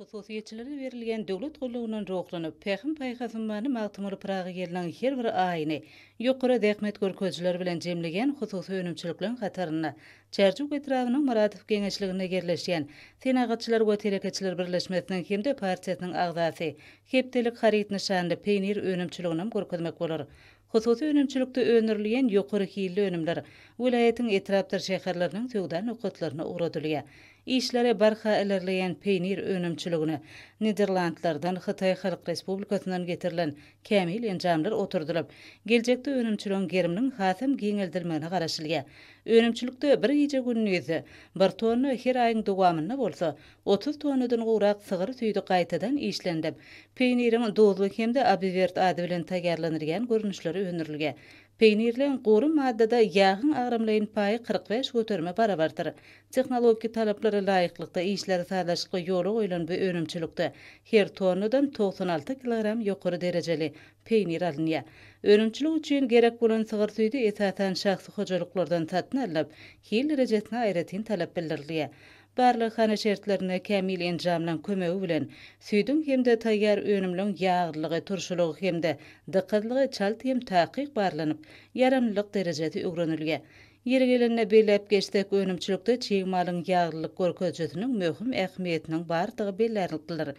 Hususyýetçilere berilýän döwlet gullugyndan ruhlanyp, pähim-paýhas ummany Magtymguly Pyragy ýylynyň her bir aýyny ýokary zähmet görkezijileri bilen jemleýän hususy önümçilikleriň hatarynda Çärjew etrabynyň Myradow geňeşliginde ýerleşýän Senagatçylar we telekeçiler birleşmesiniň hem-de partiýasynyň agzasy Hepdelik haryt nyşanly peýnir önümçiliginem görkezmek bolar. Hususy önümçilikde öndürilýän ýokary hilli önümler welaýatyň etrapdyr şäherleriniň söwda nokatlaryna ugradylýar. Işleri barha ilerleýän peýnir önümçiligine Niderlandlardan, Hytaý Halk Respublikasyndan getirilen kämil enjamlar oturdylyp, geljekde önümçiligiň geriminiň hasam giňeldilmegine garaşylýar. Önümçilikde bir gije-gündizde bir tonna, her aýyň dowamynda bolsa 30 tonnadan gowrak sygyr süýdi gaýtadan işlenilip, peýniriň duzly hem-de abiwerd ady bilen taýýarlanylýan görnüşleri öndürilýär. Peýnirleň gury maddada ýagyň agramlaýyn paýy 45 göterime barabardyr. Tehnologiki talaplara laýyklykda işleri sazlaşykly ýola goýlan bu önümçilikde her tonnadan 96 kilogram ýokary derejeli peýnir alynýar. Önümçilik üçin gerek bolan sygyr süýdi esasan şahsy hojalyklardan satyn alnyp, hil derejesine aýratyn talap bildirilýär. Barlaghana şertlerinde kämil enjamlaryň kömegi bilen süýdüň hem-de taýýar önümleň ýaglylygy, turşulygy hem-de dykyzlygy çalt hem takyk barlanyp, ýaramlylyk derejesi öwrenilýär. Ýeri gelende belläp geçsek, önümçilikde çig malyň ýaglylyk görkezijisiniň möhüm ähmiýetiniň bardygy bellärliklidir.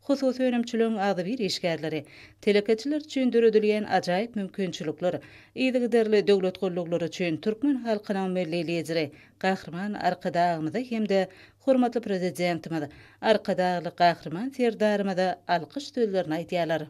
Hususy önümçiligiň agzybir işgärleri, telekeçiler üçin döredilýän ajaýyp mümkinçilikler, yzygiderli döwlet golluglary üçin türkmen halkynyň Milli Lideri Gahryman Arkadagymyza hem-de hormatly Prezidentimiz Arkadagly Gahryman Serdarymyza alkyş sözlerini aýdýarlar.